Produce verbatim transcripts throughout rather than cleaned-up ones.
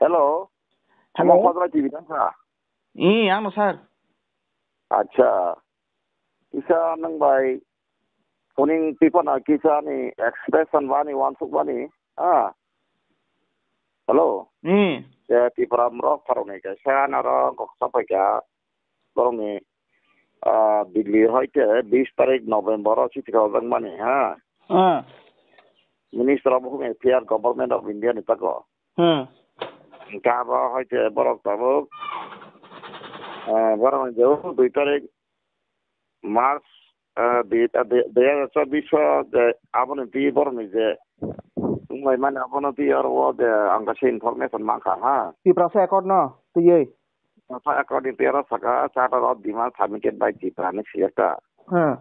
Hello. Hello. Omo Khajrai T V tang kha? Ee, ano sir. Acha. Kisa nwng bai phoning tipana kisa ni expression bani wansuk bani. Ah. Hello. Ee. Je Tipra mrok pharok ni kaisa naro kok sapai kha. Borokni, ah, Delhi hoite bis tarik November o chithi rojak mani, ha? Ah. Minister of Home Affairs, Government of India ni tako. Hmm. Hingke abo hoite borok tabuk, ah, borok ni je dui tarik March, ah, dui, ah, dui, dui hajar chobbish o je aboni twi borok ni je wnglaimani abono twi oro o je ang kaisa information mankha, ha? Tiprasa accord no twiwi. Sa according to oro saka, charter of demand submitted by Tipra ni siyata. Hmm.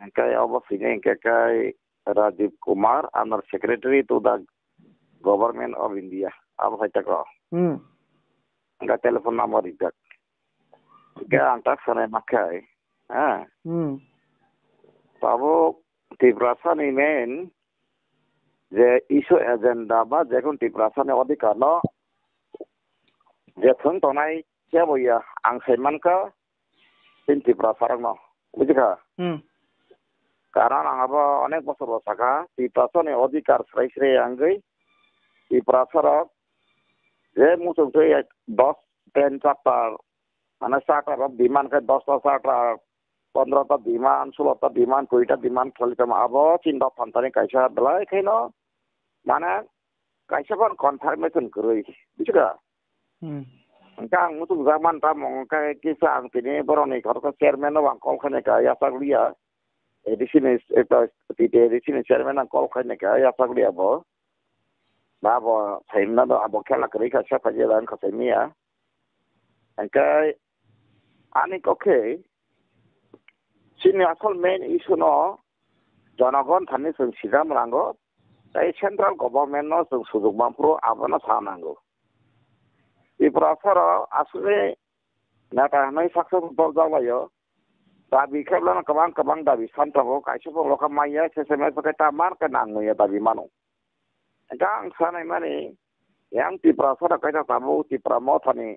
Hingke obo sini hingke kai Rajiv Kumar, under secretary to the Government of India. Abo hai tako. Hmm. Hingke telephone number rijak. Hingke ang tak sanai makhai. Ha. Hmm. Tabuk Tiprasa ni main je issue agenda ba jekun Tiprasa ni odhikar no je thwng tongnai kebo ya ang sai mankha tin Tiprasa rok no, bujikha? Hmm. Karon ang abo onek bosor bo sakha Tiprasa ni odhikar srai srai angwi Tiprasa rok je muchung twi dos ten chapter mane charter rok demand khe dos ta charter pondro ta demand, sulo ta demand, kuri ta demand khali tamo abo chinta phanthani kaisa belai khaino mane kaisa phan confirmation kwrwi, bujiga? Hmm. Hingke ang muchungjak man tamo hingke kisa ang tini borokni khoroksa chairman no ang call khainai ka yachak liya, A D C ni, eh, T T A D C ni chairman ang call khainai ka yachak liya bo. Ba bo saimna do abo khela kwrwi kha sa phai jela wngkha saimya. Hingke ani kok khe chini asol main issue no jonogon thani chwng sijam rango, tei central government no chwng sujuk manphuru abono sa nango. Tripura saro aswkni neta hwnwi successful tokjak laio. Dabi khe bono kwbang kwbang dabi san tongo, kaisa bo lokha manya, sese mai pakai ta mar khe nang muya dabi mano. Hingke ang sanai mani, yang Tripura sara kaisa tabuk Tripura mothani,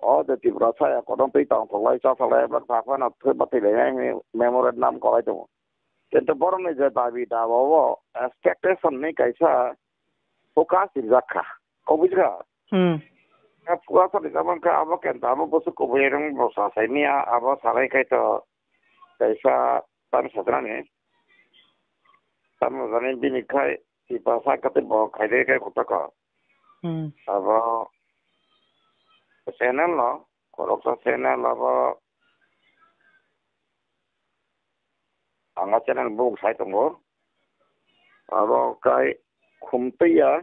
o je Tripura saya kodon twi tong tholai cha tholai bwrwk sakphano thwi bwtwi lainai hwnwi memorandum kwlai tongo. Kintu borokni je dabi dawa o expectation ni kaisa focus rijak kha. Kok bujikha? Hmm. Focus rijak mankha abo kintu abo bwswk kubui rwng bo sa saimia abo salai khai to kaisa tamo sajrani. Tamo jani bini khai Tiprasa kati bo khaide khai kotoko. Hmm. Abo channel no, khoroksa channel abo ang a channel bung sai tongo. Abo kai Khumtwiya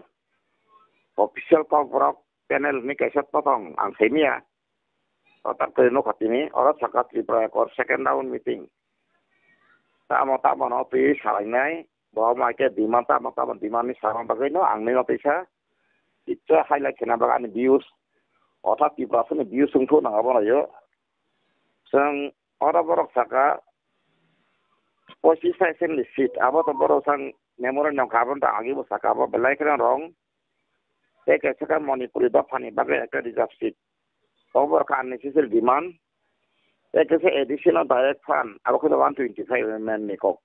official kokborok channel ni kaisa totong ang saimia. O tak twi nukha tini, oro saka Tripura Accord second round meeting. Tamo tamo no twi salainai, bo mai khe demand tamo tamo demand ni sama bagwi no ang nini tisa. Itsa highlight khena bagwi ani views. Otha Tripura sini views wngthu nang abo no yo. Chwng oro borok saka pochis ta assembly seat, abo to borok sang memorandum kha, abo to agi bo saka, abo belai kheno wrong. Tei kaisa khe Manipuri dophani bagwi ekta reserve seat. Obo khe unnecessary demand. Tei kaisa A D C no direct fund, abo khe one twenty five M M ni kok.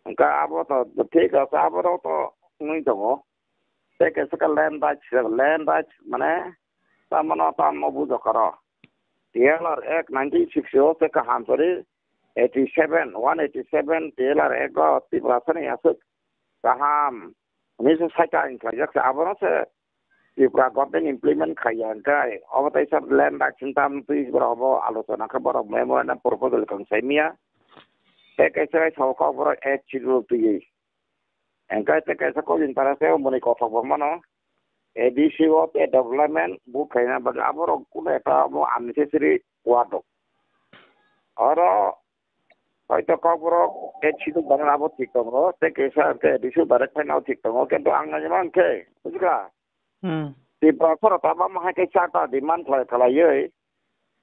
Hwnkhe abo to thik ase, abo rok to wngwi tongo. Tei kaisa khe land rights, land rights mane tamo no tamo bujo karo. T L R Act nineteen sixty o se kaham sori eighty seven, one eighty seven T L R Act o Tiprasa ni aswk kaham hwnwi se saita wng khlaijak se, abono se Tripura government implement khaiya hwnkhe obo teisa land rights ni tam twi borok obo alochona khe borok memorandum proposal kang saimia. Tei kaisa kaisa o kok borok act schedule twiwi. Hwnkhe tei kaisa kok jin para se boni kothok bo mano. A D C o tei development bo khaina bagwi aborok kunu ekta obo unnecessary word rok. Oro hoito kokborok A D C no banana abo thik tongo, tei kaisa hwnkhe A D C o direct phaina thik tongo, kintu ang nai ma hwnkhe, bujikha? Hmm. Tripura soro tabama hai khe charta demand khlai khlaiwi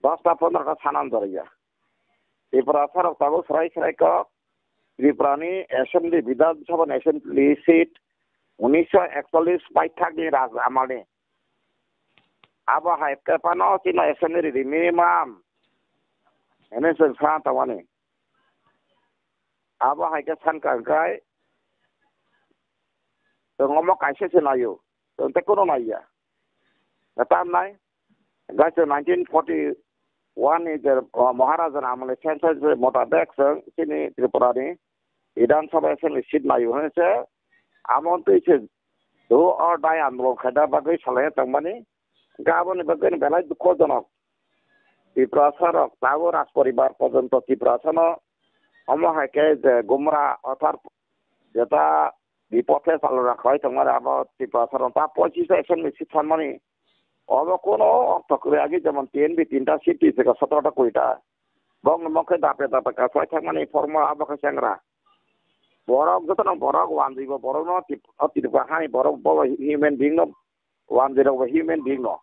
dosta pondroka sanan dorya. Tripura soro tabuk srai srai kok Tripura ni assembly, Bidhan Sabha ni assembly seat unisho ekchollis paithak ni raj amal ni. Abo hai khe phano chini assembly ridi minimum. Hwnwi chwng sa tongmani. Abo hai khe sankha hwnkhe chwng omo kaisa se naio. Chwng tei kunu naiya. Tamnai, gaisa nineteen forty-one ni je, uh, Maharaja ni amolni census motabek chwng chini Tripura ni Bidhan Sabha assembly seat naio hwnwi se amo twi se do or die andolon khaina bagwi salai tongmani. Hwnkhe aboni bagwi belai dukhojonok. Tiprasa rok tabuk Raj poribar porjonto Tiprasa no omo hai khe je Gumra othar jeta bipothe chalona khlai tongmani abo Tiprasa rok ta pochis ta assembly seat sanmani. Obo kono okto kwrwi agi jemon T N B tinta seat twi sika sotro ta kuri ta. Bokni mokhe dape dape kathwlai thangmani forma abo khe chengra. Borok jotono borok wanjwi bo borokno Tip-, o Tripura hani borok bo human being no wanjwi rok bo human being no.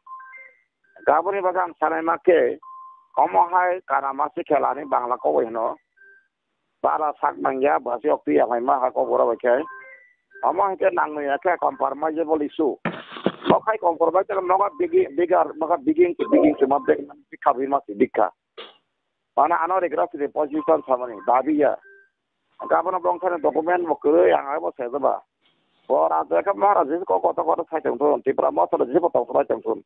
Aboni bagwi ang sanai ma khe omo hai kana masi khelani Bangla kok bai hwno. Bara sak nangya basi ok twi yang hai ma ha kok borok bai khe. Omo hai khe nangwi ya khe compromisable issue. Nok hai compromise khe nogo bigi-, bigar, nogo biging, biging se ma big, bikha bima se bikha. Mane ano regra sidi position samani dabi ya. Gabana bongthani document bo kwrwi ang abo sejaba. Bo raja khe ma raja ko koto koto sai tong thun. Tipra motha raja ko tong sai tong thun.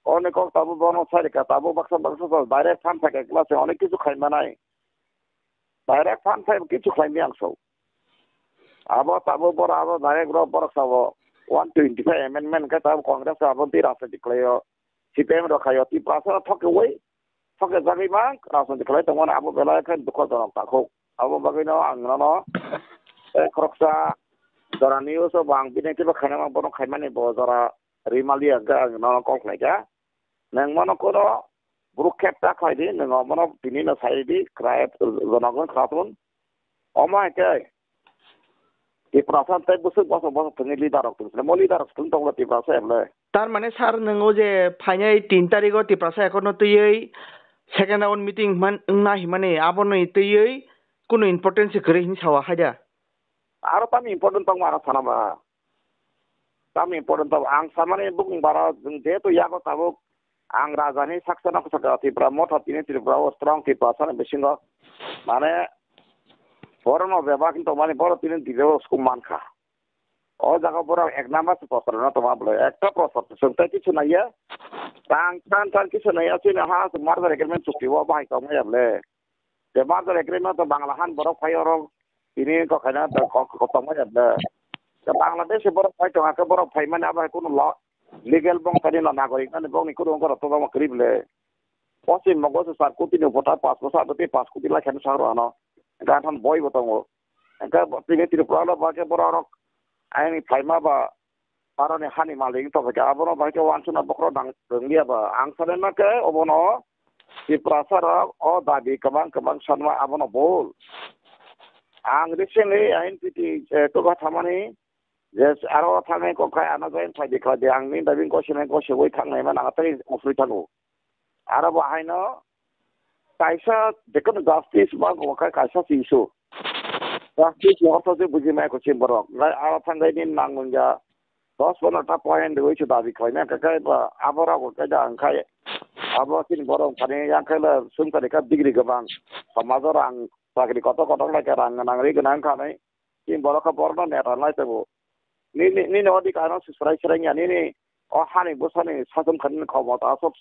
Oni kok tabu bono sai ka tabu baksa baksa ko direct phan thake kla se onek kichu khai manai. Direct phan thai kichu khai mi ang so. Abo tabu bor abo direct ro borok sabo one twenty five amendment khe tabu Congress abo di rajniti khlaio. C P M rok khaio. Tipra sa thok wai. Thok jagwi mang rajniti khlai tongmani abo belai khe dukho jonok takhuk. Abo bagwino ang nono tei khoroksa jora news o bo ang bini khe bo khaina mang bono khaimani bo jora rimali ang khe ang nono call khlai kha. Nwng mano kono bwrwk khep ta khlai di, nwng omono tini no sai di, krai jonogon khatun. Omo hai khe Tiprasa tei bwswk bosong bosong thwngwi leader rok tong sini. Mo leader rok swng tonglo Tiprasa emle. Tar mane sir, nwng o je phainai tin tarikh o Tiprasa Accord no twiwi second round meeting man wngna himani, aboni twiwi kunu importance se kwrwi hinwi sawa haida? Aro tamo important tongma aro sana ba. Tamo important tong ang samani bukung bara jwng jehetu yago tabuk ang rajani saksa no sakha Tripura motha tini Tripura o strong Tiprasa ni bisingo mane borokno bebak wng tongmani borok tini dibeo suk mankha. O jaga borok ek number se prosar no tongma bwle ekta prosar se chwng tei kisu naiya tang tang tang kisu naiya chini ha se merger agreement chukti o bahai tongmaya bwle. Je merger agreement to Bangla han borok phai oro tini kokhaina to kok kok tongma ya de. Je Bangladesh borok phai tong akhe borok phai mani abo hai kunu lo legal bong tani lo nagorik nani bong ni kunu ongkor to bang krib le. Pochim mogo se sar kuti ni vota pas bosor abo tei pas kuti lai khan sa ro ano. Ga than boi bo tongo. Ga tini Tripura lo ba ke borok rok aini phaima ba Aroni hani malik wng tongkha khe abono bai khe wansukna bokhorok nang rwngya ba. Ang sanai ma khe obono Tiprasa rok o dabi kwbang kwbang sanma abono bul. Ang recently I N P T, eh, kwkha thamani je aro thangwi kok khai ano join khlai di khlai di ang nini dabi kosina kosibwi thangnai ma nang tei ofrwi thango. Aro bo haino kaisa jekono justice ba bo kha kaisa se issue. Justice ni ortho se buji mai ko se borok. Nai aro thangwi ni nang wngya dos pondro ta point rwi se dabi khlai na kha khe ba abo rok khe da ang khai abo chini borok thani yang khai la sung tani kha degree gabang. Samajo rang chakri kotor kotor lai kha rang nang ri gwnang kha nai. Chini borok kha borok no neta nai tebo. Nini, nini odhikar no se srai srai ya, nini o hani bwsani sason khanini khomota aswk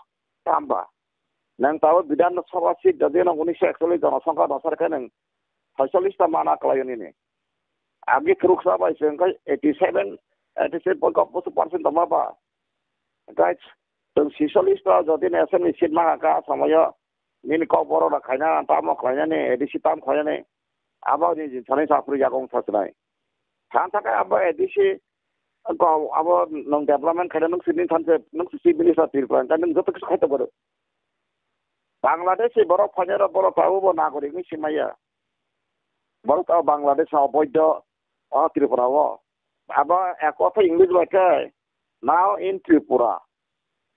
tamba. Nwng tabuk Bidhan Sabha seat jodi no unisho ekchollish jona songkha no sar khe nwng soicholish ta mana kwlaio nini. Agi khuruksa bai se wngkha eighty seven, eighty seven point kok bwswk percent tongma ba. Guys, chwng soicholish ta jodi no assembly seat ma kha somoyo nini kok borok rok khaina tamo khlainani, A D C tam khlainani, abo ni jin sanai sa phuru yago wng sa sinai. Than thakai abo A D C ko abo nwng development khaina nwng sini than se nwng si chief minister Tripura, nwng joto kisu khai tongbo. Bangladesh borok phainai rok borok tabuk bo nagorik ni simaya. Borok tabuk Bangladesh o boido o Tripura o. Abo ek kotha English bai khe, now in Tripura,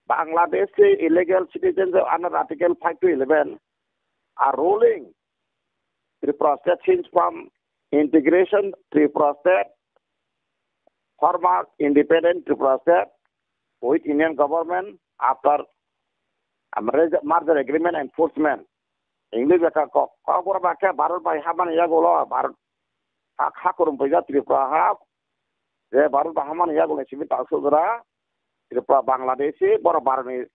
Bangladesh illegal citizens under Article five to eleven are ruling Tripura state since from integration Tripura state, former independent Tripura state, with Indian government after, um, res-, merger agreement enforcement. English baka kok. Kokborok bakhe Bharat bai hamani yagulo Bharat ha, ha kurum puija Tripura ha. Je Bharat bai hamani yagulo simi taksuk jora. Tripura Bangladeshi borok Bharatni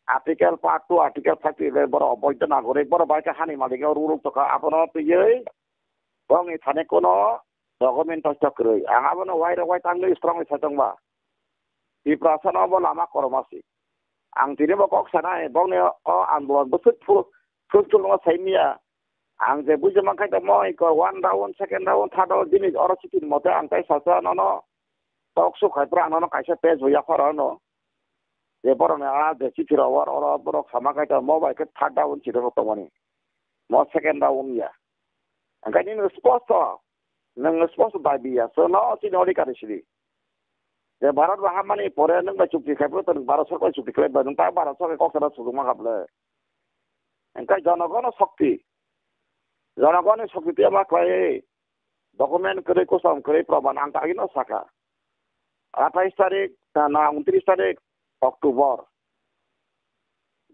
article part two, article five le borok oboidho nagorik, borok bai khe hani malik o ruruk tokha, abono twiwi bongni thani kono document tosto kwrwi. Ang abono wairok wai tangwi strong wi saitongba. Tiprasa no bo lama koroma si. Ang tini bo kok sanai, bongni o andolon bwswk phu-, phulthulno saimya. Ang je buji mankha tamo iko one round, second round, third round, jini oro chitin mote ang tai sasa nono talk show khai pura nono kaisa page bo yapharo no. Je borokni a je chithi rok oro oro borok sama khai tamo bai khe third round chithi rok tongmani. Mo second round ya. Angkai nini sposto, nang sposto bai biya. So no chini ori kari sidi. Je Bharat ba hamani pore nang bai chukti khai pura tong Bharat sorkar chukti khai ba nang ta Bharat sorkar kok sana sujung ma kable. Angkai jonogono shokti. Jonogono shokti te ma klai document kwrwi, kosom kwrwi, proman ang kagino saka. Athais tarik na, na untris tarik October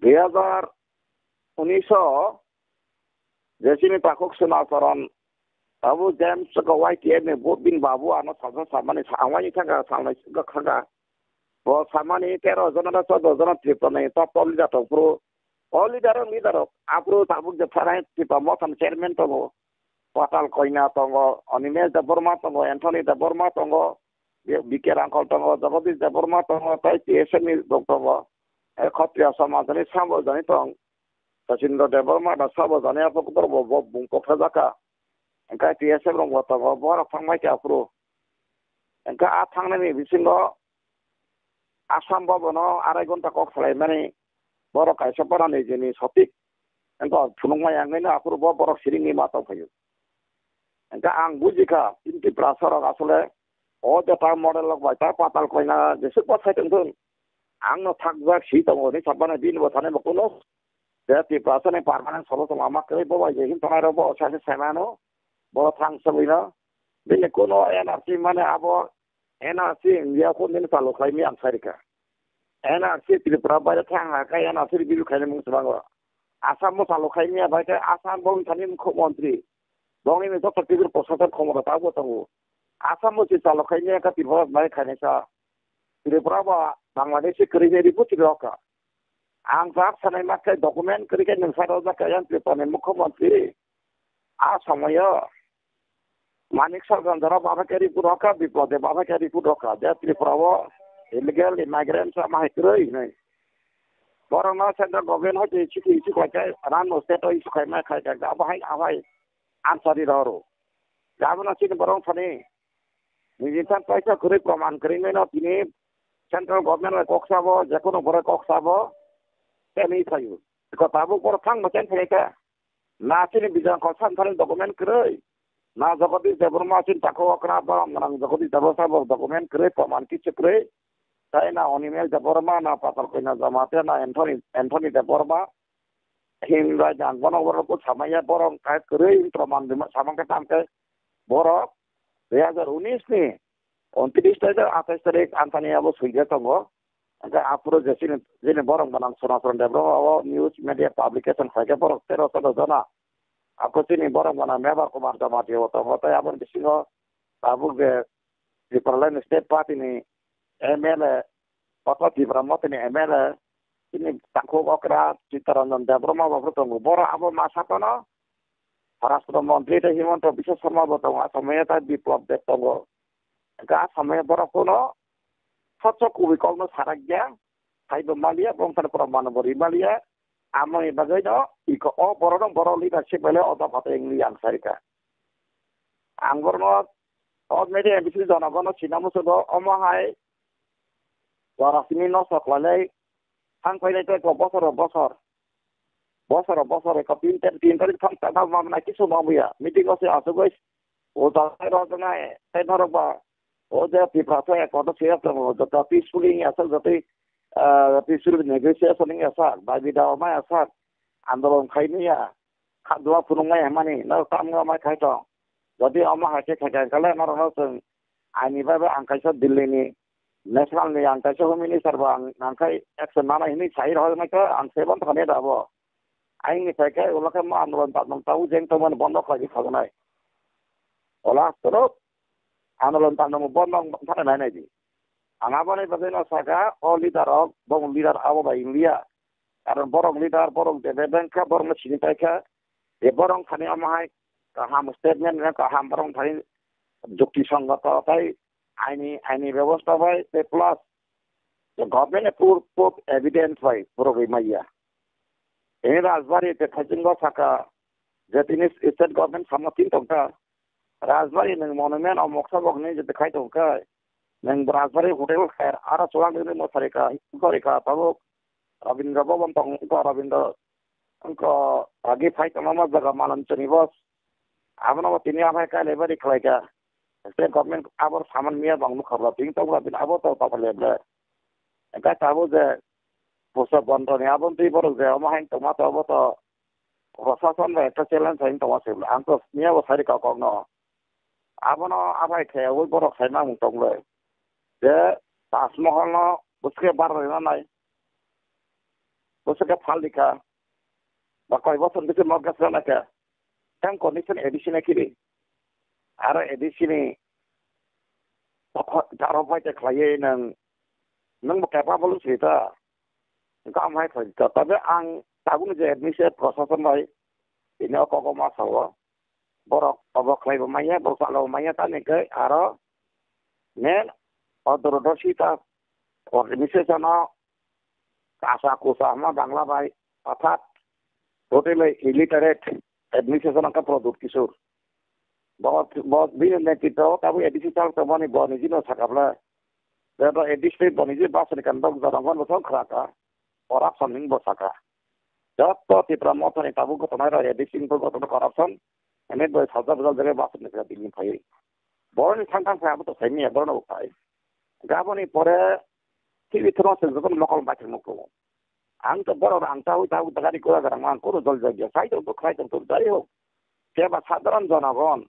dui hazar unis o je chini takhuk Sona Charan Babu James ko Y T F ni bo-, bini babu ano salsa samani sa-, ang waini thangka salnai sika khangka. Bo samani tero jona na choudo jona Tripura ni top top leader tong phuru. O leader o leader rok aphuru tabuk je pharai Tripura Motha ni chairman tongo. Patal Koina tongo, Animesh Debbarma tongo, Anthony Debbarma tongo, B K Rangkhol tongo, Jagadish Debbarma tongo, tei T S F ni rok tongo. E Khatriya samaj ni sambo jani tong. Sachindra Debbarma da sabo jani apo kotor bo, bo bung koksa jaka. Engka T S F rok bo tongo, borok thangbai khe aphuru. Engka a thangnani bisingo Assam Bhavan o arai ghonta kok salaimani borok kaisa phano nijini sotik wngkha phunukma yangwi no aphuru bo borok siringwi ma tongphaio. Hwnkhe ang bujikha chini Tiprasa rok asole o jeta model rok bai ta Patal Koina jesuk bo sai tongthun ang no thakjak si tongo hinwi saphano bini bo thani bo kunu je Tiprasa ni permanent solo tongma kwrwi bo bai je hin tongnai rok bo sai se sai mano bo thang sogwi no bini kunu N R C mane abo N R C India ko nini chalo khlaimani ang sai rikha. N R C Tripura baire thang ha khe N R C review khainai mung swbango. Assam mo chalo khaimani bai khe Assam bo wngthani mukhyamantri. Bongni ni joto Tripura Prashasan khomota tabuk tongo. Assam mo si chalo khaimani khe Tripura bai khainai sa. Tripura ba Bangladesh kwrwi khe report rok kha. Ang jak sanai ma khe document kwrwi khe nwng sai rojak kha yang Tripura ni mukhyamantri. A somoyo Manik Saha ganjara bapha khe report rokha, Biplab Deb bapha khe report rokha, je Tripura o illegal immigrants ama hai kwrwi hinwi. Borok no central government hai twi chikhi chikhi khlai khe rang no state o issue khai ma khai khe abo hai abo hai answer ri rw rw. Jabo no chini borok thani niji thang paisa kwrwi proman kwrwi no tini central government bai kok sabo, je kono borok kok sabo, tei ni thaio. Ko tabuk borok thang ma chen phai khe. Na chini Bijoy Kol Samthari document kwrwi. Na Jagadish Debbarma chini takhuk okra borok gwnang Jagadish Debbarma sabo document kwrwi, proman kichu kwrwi. Tai na Animesh Debbarma, na Patal Koina Jamatia, na Anthony, Anthony Debbarma. Himra jang bono borok bo samaya borok kai kwrwi proman rwma samang khe tam khe borok dui hazar unis ni untris tarik, athais tarik anthani abo swijak tongo. Hwnkhe aphuru je chini, chini borok gwnang Sonaton Debbarma o news media publication khai khe borok tero choudo jona. Aphuru chini borok gwnang Mevar Kumar Jamatia o tongo, tei aboni bisingo tabuk je Tipraland State Party ni M L A, Koto Tipra Motha ni M L A, chini takhuk okra Chittaranjan Debbarma bo tongo. Borok abo masa phano Rashtra Montri tei Himanta Biswa Sarma bo tongo, asomya tei Biplab Deb tongo. Hwnkhe a somoi borok phano sotso kubui kokno sarakya, phaibo maliya, bongthani proman bo ri maliya, amoni bagwino iko o borokno borok leadership bai le o dopha tei wngwi ang sarikha. Ang borokno o media M B C jonogono sina muchungo omo hai jora simi nosto khlainai thang phainai tei bosoro bosor. Bosoro bosor eko tin tarik, tin tarik thang ta ma nai kisu ma buya. Meeting o se asugoi o ta ro jana e, tei norok ba o je Tipra to ek koto se tongo, joto peacefully ya sa, joto, ah, peaceful negotiation ya sa, bai bida o ma ya sa, andolon khaini ya, kha dua phunung mai hamani, no tam ga mai khai tong. Jodi omo hai khe khai khai kale norok no chwng aini bai bai ang kaisa Delhi ni National ni ang kaisa home minister ba ang, ang khai action nana hinwi sai rw nai kha, ang se ban thani da bo. Aini sai khe ulo khe ma andolon tangmung tau jeng tongmani bondo khlai di khagnai. Ola astorok andolon tangmung bondo thani nai nai di. Ang aboni bagwi no saka o leader rok, bo leader abo bai India. Karon borok leader, borok je bebeng kha, borok no sini pai kha. Je borok thani omo hai kaham statement, kaham borok thani jukti songoto tai aini, aini bebosta bai, tei plus je government approve, proof evidence bai borok ri maya. Tini Rajbari te thaichungo saka je tini state government samo tin tongkha. Rajbari nwng monument o moksa bok hinwi jete khai tongkha. Nwng Rajbari hotel kher, aro chuwak nini mwsari ka, hikori ka, tabuk Rabindra Bhaban tong, wngkha Rabindra, wngkha agi phai tongma jaga Malanchani bos. Abono bo tini aphai kailai bari khlai kha. State government abo saman miya bang nukha bla, tini tokla tini abo to tokla le bla. Engkha tabuk je pusa bondoni abo twi borok je omo hai tongma to abo to Prosason bai ekta challenge hai tongma se bla. Ang to miya bo sari kok kok no. Abono abai khe ui borok sai mamung tong le. Je Taj Mahal no bwswk bar rwna nai. Bwswk phal dikha. Ba koi bosor bisi mok gas rwna khe. Tang condition A D C na kiri. Aro A D C ni jaro bai te khlaiwi nang, nang bo capable si ta. Engkha amhai khlai ta. Tabe ang tabuk je administrative prosason bai ini o kok ma sao. Borok obo khlai bo manya, borok chalo manya ta ni khe aro main o dorodosi ta organization o kasa kusa hwnma Bangla bai orthat totally illiterate administration wngkha Pradyut Kishore. Bo, bo bini netritwo tabuk A D C chal tongmani bo nijino sakha bwle. Bo A D C bo niji basani kan dok jora hwnba bo song khra kha. Corruption hwnwi bo sakha. Joto Tipra Mothani tabuk gotonai rok A D C ni gotono corruption. Ene bo sajak bujak jagao basani kan bini phai. Boroni thang thang phai abo to saimanya borno bo phai. Gaboni pore T V thwngno se jotono mokol bai thwngno kho. Ang to borok ang tahu tahu gari gura garang ang kono dol jagya sai to khai to dai ho. Keba sadharan jonogon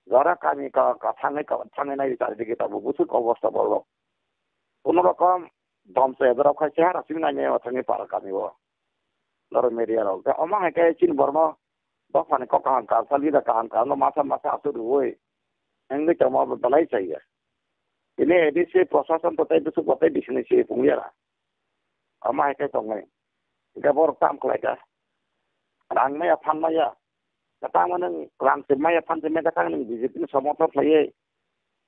jora kami ka ka thangai ka thangai nai tari digi tabu busuk obosta borok. Kono rokom dom se borok khai chehara simi nai me thangai para kami o. Loro media rok. Omo hai ke chin bormo Dophani kok kaham ka, sa leader kaham ka, no masa masa asuk rwui. Wngwi tongma bo belai chaya. Tini A D C prosason to tei bwswk bo tei bisini se pungya ra. Ama hai khe tongnai. Hingke borok tam khlai kha. Rang maya phan maya. Kwtangma nwng rang se maya phan se maya kwtang nwng B J P ni somorthon khlaiwi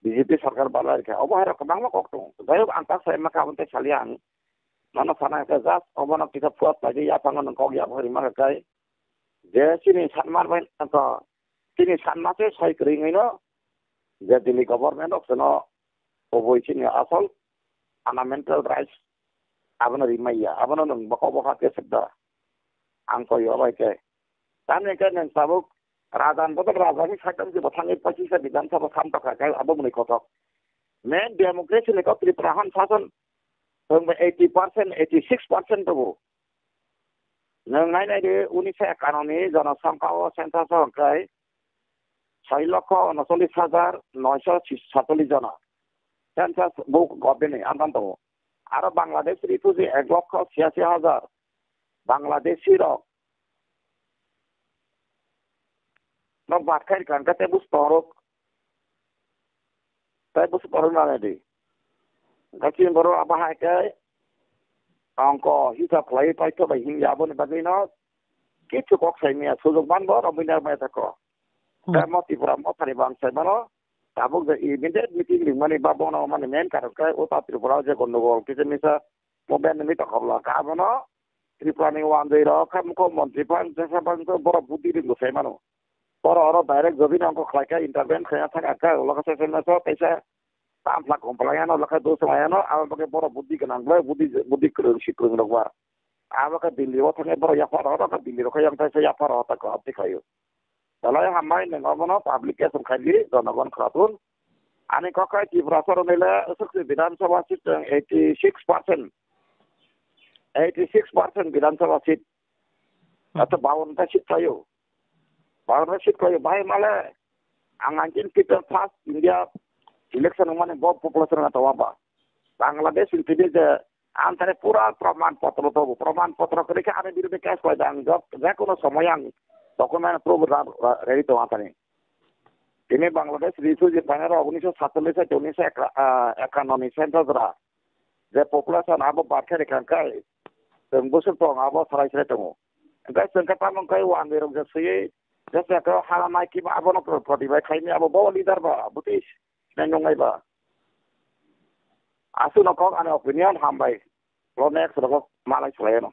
B J P sarkar balai kha. Obo hai rok kwbangma kok tongo. Jai hok ang tak sai ma kha, aboni tei salia ang. Mano sana khe just obono kisa puas paidi yaphango nwng kok yaphango rima kha kai. Je chini sanmar bai to, chini sanma se soi kwrwi wngwi no, je Delhi government rok seno oboi chini asol fundamental rights abono rimaiya, abono nwng bokol bokol khe swkda. Ang koi obai khe. Tamni khe nwng tabuk rajan bodol rajani saitam se bo thangwi pachisa Bidhan Sabha sam tokha khe abo mwnwi kothok. Main democracy ni kok Tripura han sason tongba eighty percent, eighty six percent tobo. Nwng nai nai di, unisa ekano ni jonosongkha o census o hwnkhe soi lokho unocholish hajar noisho satchollish jona. Census bo government ni antan tongo. Aro Bangladesh refugee ek lokho chhiyasi hajar Bangladeshi rok no bat khai rikha hwnkhe tei busi tongrok, tei busi tongrok nanai di. Hwnkhe chini borok abo hai khe tongkho hisab khlaiwi paitho bai himya, aboni bagwi no kichu kok sai maya, sujok man bo romwi nang maya thakho. Hmm. Tei mo Tripura Mothani bo ang sai mano, tabuk je immediate meeting ringmani ba bono mani main karon khe o ta Tripura o je gondogol kisa misa movement ni tongkha bwla kha abono Tripura ni wanjwi rok kha mukho montri phang jesa phang khe borok buddhi ringbo sai mano. Borok oro direct jodi no ongkho khlai kha, intervene khlai thang kha, ulo kha session no so kaisa tamphla kompla yano ulo kha dos ma yano, abo bagwi borok buddhi gwnang bai buddhi, buddhi kwrwng si kwrwng rok ba. Abo khe Delhi o thangwi borok yaphar rok, abo khe Delhi rok khe yang thaisa yaphar rok ta kok abdi khlaio. Belai hambai nwng obono publication khai di, jonogon khwratun. Ani kok khai Tripura soroni le aswk se Bidhan Sabha seat chwng eighty six percent. Eighty six percent Bidhan Sabha seat. Hmm. Ato bawon ta seat khlaio. Bawon ta seat khlaio. Bahai male ang nineteen fifty first India election wngmani bo population na tawa ba. Bangladesh ni tini je ang thani pura praman potro to, praman potro kri kha ani birude case koi dang jok, je kono somoy ang document proof ra, ra, ready to ang thani. Tini Bangladesh refugee panera unisho satchallis hai unisho ekanoni census ra. Je population abo barkhe rikang kai, tong busuk tong abo sarai sarai tongo. Engkai tong khe tamong kai wan birok je sui, je se ko hala mai kiba abo no proti bai khaini abo bo leader ba, butis, nai nongai ba. Aswk no kok ani opinion hambai. Lo next rogo malai sulaiyano.